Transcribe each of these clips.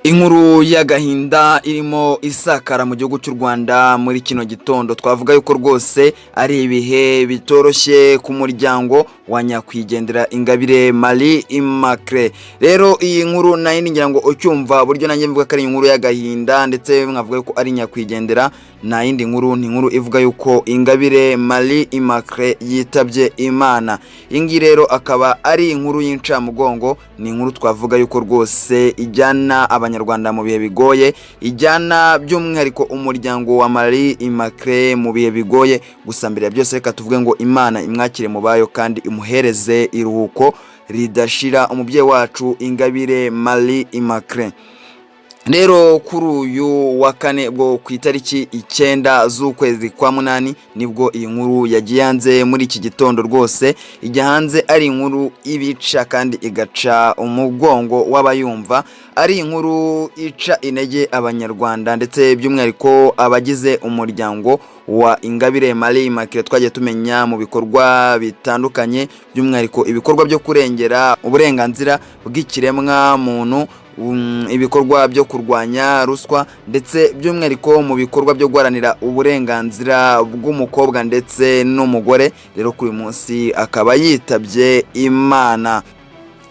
Inkuru y'agahinda irimo isakara mu gihugu cy'u Rwanda muri kino gitondo. Twavuga yuko rwose ari ibihe bitoroshye ku muryango wa nyakwigendera Ingabire Marie Immaculée. Rero iyi nkuru nayo ngira ngo ucyumva buryo nanjye mvuga ko ari inkuru y'agahinda, ndetse mwavuga ko ari nyakwigendera. Nta yindi nkuru, ni inkuru ivuga yuko Ingabire Marie Immaculée yitabye Imana. Iyi ngiyi rero akaba ari inkuru y'incamugongo, ni inkuru twavuga yuko rwose ijyana Abanyarwanda mu bihe bigoye, ijyana by'umwihariko umuryango wa Marie Immaculée mu bihe bigoye. Gusa mbere ya byose, reka tuvuge ngo Imana imwakire mu bayo kandi imuhereze iruhuko ridashira, umubyeyi wacu Ingabire Marie Immaculée. Rero kuri uyu wa kane bwo ku itariki 9 z'ukwezi kwa munani nibwo iyi nkuru yagiye hanze muri iki gitondo. Rwose ijya hanze ari inkuru ibica kandi igaca umugongo w'abayumva, ari inkuru ica intege Abanyarwanda, ndetse by'umwihariko abagize umuryango wa Ingabire Marie Immaculée twagiye tumenya mu bikorwa bitandukanye, by'umwihariko ibikorwa byo kurengera uburenganzira bw'ikiremwa muntu, ibikorwa byo kurwanya ruswa, ndetse by'umwihariko mu bikorwa byo guharanira uburenganzira bw'umukobwa ndetse n'umugore. Rero kuri uyu munsi akaba yitabye Imana.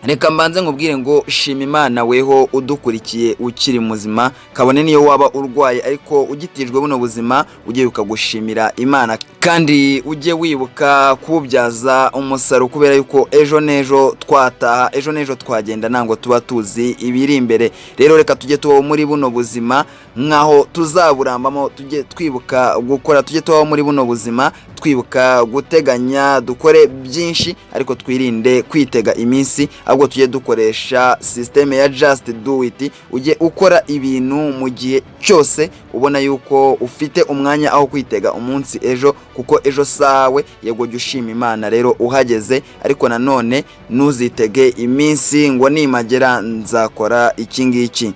Reka mbanze nkubwire ngo shima Imana weho udukurikiye ukiri muzima, kabone niyo waba urwaye ariko ugitijwe buno buzima, ujye wibuka gushimira Imana kandi ujye wibuka kuwubyaza umusaruro, kubera yuko ejo n'ejo twataha, ejo n'ejo twagenda, ntabwo tuba tuzi ibiri imbere. Rero reka tujye tubaho muri buno buzima nkaho tuzaburambamo, tujye twibuka gukora, tujye tubaho muri buno buzima twibuka guteganya, dukore byinshi ariko twirinde kwitega iminsi, ahubwo tujye dukoresha système ya just do it. Ujye ukora ibintu mu gihe cyose ubona yuko ufite umwanya, aho kwitega umunsi ejo, kuko ejo sawe. Yego, jya ushima Imana rero uhageze, ariko nanone ntuzitege iminsi ngo nimagera nzakora iki ngiki.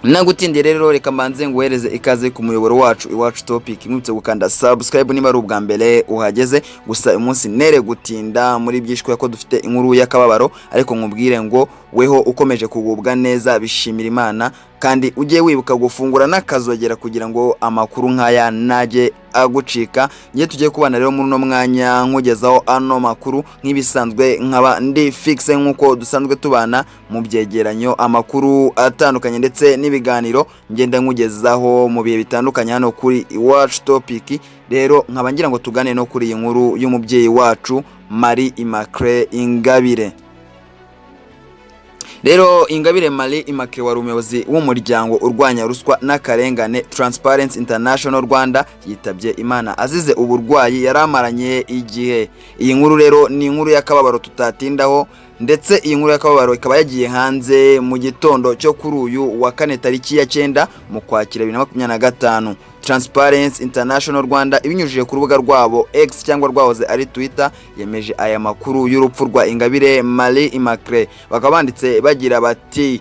Nagutindiye rero, reka mbanze nguhereze ikaze ku muyoboro wacu Iwacu Topic, mwibutse gukanda subscribe niba ari ubwa mbere uhageze. Gusa umunsi nere gutinda muri byinshi kubera ko dufite inkuru y'akababaro, ariko nkubwire ngo weho ukomeje kugubwa neza, bishimira Imana, kandi ujye wibuka gufungura n'akazogera kugira ngo amakuru nk'aya najye agucika. Ngiye tugiye kubana rero muri uno mwanya nkugezaho ano makuru nk'ibisanzwe, nkaba ndi fixe nk'uko dusanzwe tubana mu byegeranyo, amakuru atandukanye ndetse n'ibiganiro ngenda nkugezaho mu bihe bitandukanye hano kuri Iwacu Topic. Rero nkaba ngira ngo tugane no kuri iyi nkuru y'umubyeyi wacu Marie Immaculée Ingabire. Rero Ingabire Marie Immaculée wari umuyobozi w'umuryango urwanya ruswa n'akarengane Transparency International Rwanda yitabye Imana azize uburwayi yari amaranye igihe. Iyi nkuru rero ni inkuru y'akababaro tutatindaho, ndetse iyi nkuru y'akababaro ikaba yagiye hanze mu gitondo cyo kuri uyu wa kane tariki ya 9 mu Kwakira 2025. Transparency International Rwanda ibinyujije ku rubuga rwabo X cyangwa rwahoze ari Twitter yemeje aya makuru y'urupfu rwa Ingabire Marie Immaculée. Bakaba banditse bagira bati: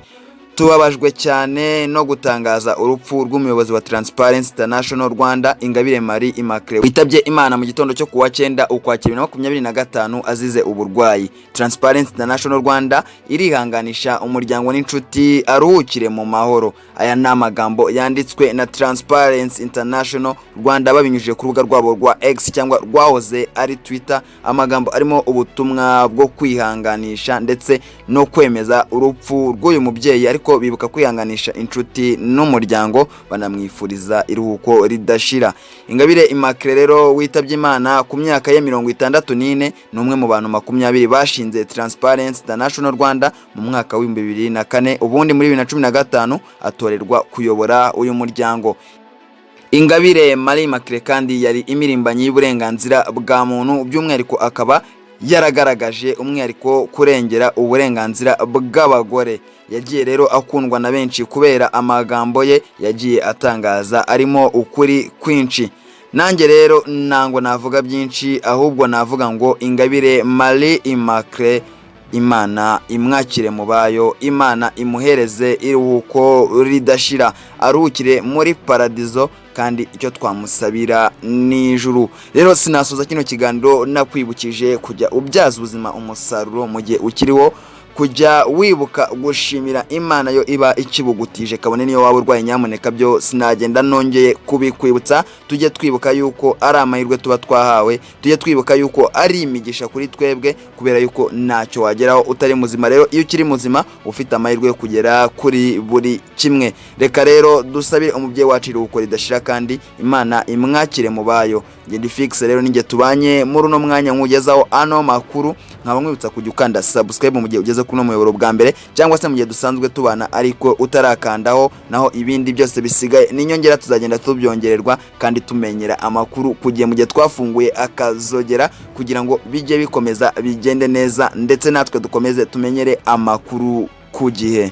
"Tubabajwe cyane no gutangaza urupfu rw'umuyobozi wa Transparency International Rwanda, Ingabire Marie Immaculée, witabye Imana mu gitondo cyo kuwa 9 Ukwakira 2025 azize uburwayi. Transparency International Rwanda irihanganisha umuryango n'inshuti, aruhukire mu mahoro." Aya ni amagambo yanditswe na Transparency International Rwanda babinyujije ku rubuga rwabo rwa X cyangwa rwahoze ari Twitter, amagambo arimo ubutumwa bwo kwihanganisha ndetse no kwemeza urupfu rw'uyu mubyeyi, ariko bibuka kwihanganisha inshuti n'umuryango, banamwifuriza iruhuko ridashira. Ingabire Immaculée rero witabye Imana ku myaka ye 64 ni umwe mu bantu 20 bashinze Transparency International Rwanda mu mwaka wa 2004, ubundi muri 2015 atorerwa kuyobora uyu muryango. Ingabire Marie Immaculée kandi yari imirimbanyi y'uburenganzira bwa muntu, by'umwihariko akaba yaragaragaje umwihariko kurengera uburenganzira bw'abagore. Yagiye rero akundwa na benshi kubera amagambo ye yagiye atangaza arimo ukuri kwinshi. Nanjye rero ntango navuga byinshi, ahubwo navuga ngo Ingabire Marie Immaculée, Imana imwakire mu bayo, Imana imuhereze iruhuko ridashira, aruhukire muri paradizo, kandi icyo twamusabira ni ijuru. Rero sinasoza kino kiganiro nakwibukije kujya ubyaza ubuzima umusaruro mu gihe ukiriho. Kujya wibuka gushimira Imana yo iba ikibugutije, kabone niyo waba urwaye. Nyamuneka, byo sinagenda nongeye kubikwibutsa. Tujye twibuka yuko ari amahirwe tuba twahawe, tujye twibuka yuko ari imigisha kuri twebwe, kubera yuko ntacyo wageraho utari muzima. Rero iyo ukiri muzima, ufite amahirwe yo kugera kuri buri kimwe. Reka rero dusabire umubyeyi wacu iruhuko ridashira, kandi Imana imwakire mu bayo. Ngende Fixe rero ninjye tubanye muri uno mwanya nkugezaho ano makuru, nkaba nkwibutsa kujya ukanda subscribe mu gihe ugeze kuri uno muyoboro bwa mbere, cyangwa se mu gihe dusanzwe tubana ariko utarakandaho. Naho ibindi byose bisigaye ni inyongera, tuzagenda tubyongererwa kandi tumenyera amakuru ku gihe mu gihe twafunguye akazogera, kugira ngo bijye bikomeza bigende neza, ndetse natwe dukomeze tumenyere amakuru ku gihe.